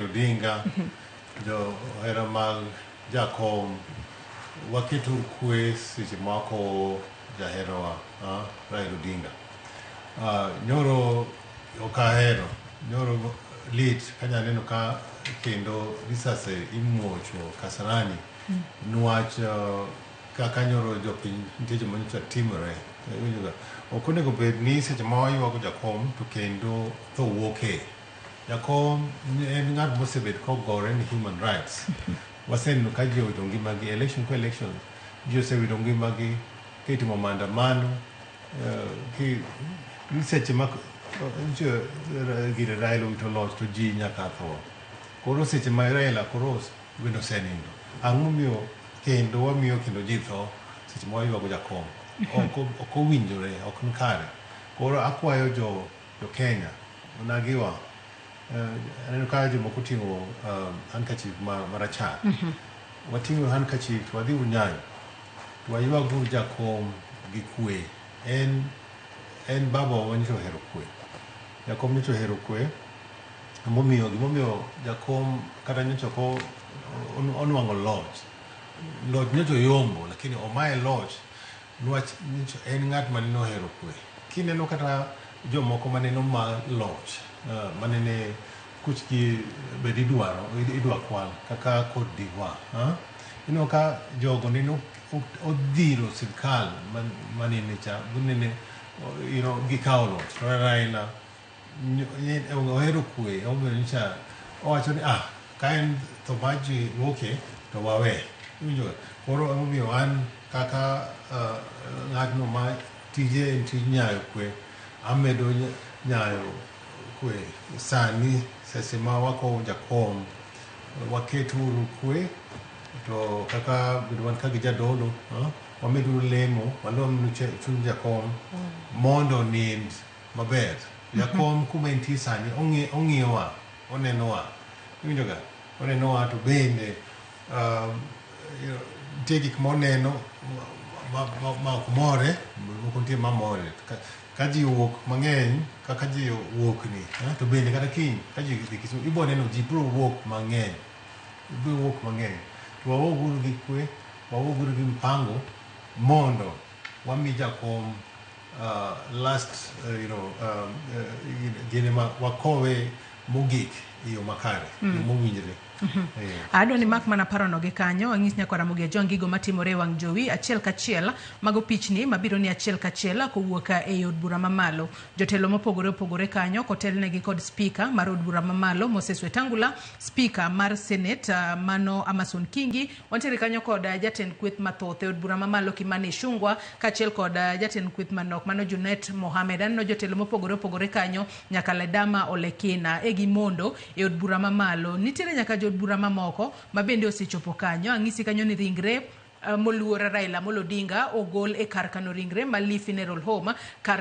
Odinga, johera mag jakom, waketo kwe seche ma wakowo jaherowa Raila Odinga. Nyoro ok ahero, nyoro lit kanya neno ka kendo risase imuocho Kasarani niwach kaka nyoro jopiny nitie joma nyocha timore. Iwinjo ga? Ok onego bed ni seche ma waywago jakom to kendo tho wuoke. Jakom en ng'at mosebet kogore ni human rights. Waseneno ka ji owito ngimagi election ka election, ji osewito ngimagi kitimo maandamano, ki seche ma gire Raila owito loch to ji nyaka tho. Koro seche ma Raila koro bende osenindo, ang'o momiyo kendo wamiyo kendo ji tho seche ma waywago jakom? Ok owinjore, ok ni kare. Koro akwayo jo Kenya, onagiwa, aneno ka jomoko oting'o handkerchief marachar. Wating'o handkerchief to wadhi Nyayo to waywag uru jakom gi kwe. En baba wa nyocha ohero kwe. Jakom nyocha ohero kwe. Emomiyo gimomiyo jakom kata nyocha ok onwang'o loch. Loch nyocha oyombo lakini omaye loch niwach nyocha en ng'at mane ohero kwe. Kineno kata jomoko mane oma loch manene kuchgi bed idwaro idwa kwal kaka Cote d'Ivoire. Ineno ka jogo nene odhiro sirkal manene cha nene gikawo loch. To Raila ohero kwe omiyo nyocha owacho ni ka en tho mar ji wuoke to wawe. Iwinjo? Koro emomiyo an kaka ng'atno ma tije en tij nyayo kwe, amedo nyayo kwe sani seche ma wakowo jakom waket uru kwe to kaka bedo wan ka gi jadolo wameduru lemo walom chuny jakom mondo onind maber. Jakom kuma entie sani ong'iyowa, onenowa. Iwinjo ga? Onenowa to bende nitie gik moneno ma ok more, moko nitie mamore. Ka ji owuok mang'eny kaka ji owuok ni, to bende kata kiny ka ji dhi Kisumu ibo neno ji biro wuok mang'eny. Biro wuok mang'eny. To wawuog uru gi kwe, wawuog uru gi mpango mondo wami jakom last gine ma wakowe mogik e yo makare, e yo mowinjore. Adwa ni mak mana parono gi kanyo ang'is nyakwar Ramogi Ajwang' gigo matimore e wang' jowi achiel kachiel mago pichni mabiro ni achiel kachiel kowuok e od bura mamalo. Jotelo mopogore opogore kanyo kotelnegi kod spika mar od bura mamalo Moses Wetangula, spika mar senate mano Amason Kingi, wantiere kanyo kod jatend kweth mathoth e od bura mamalo Kimani Ichung'wa kaachiel kod jatend kweth manok mano Junet Mohamed. Aneno jotelo mopogore opogore kanyo nyaka Ledama Olekina e gimondo e od bura mamalo. Nitiere nyaka jood bura mamoko ma bende osechopo kanyo. Ang'isi kanyo ni ringre moluor Raila Amolo Odinga ogol e kar kano ringre ma Lee Funeral Home kar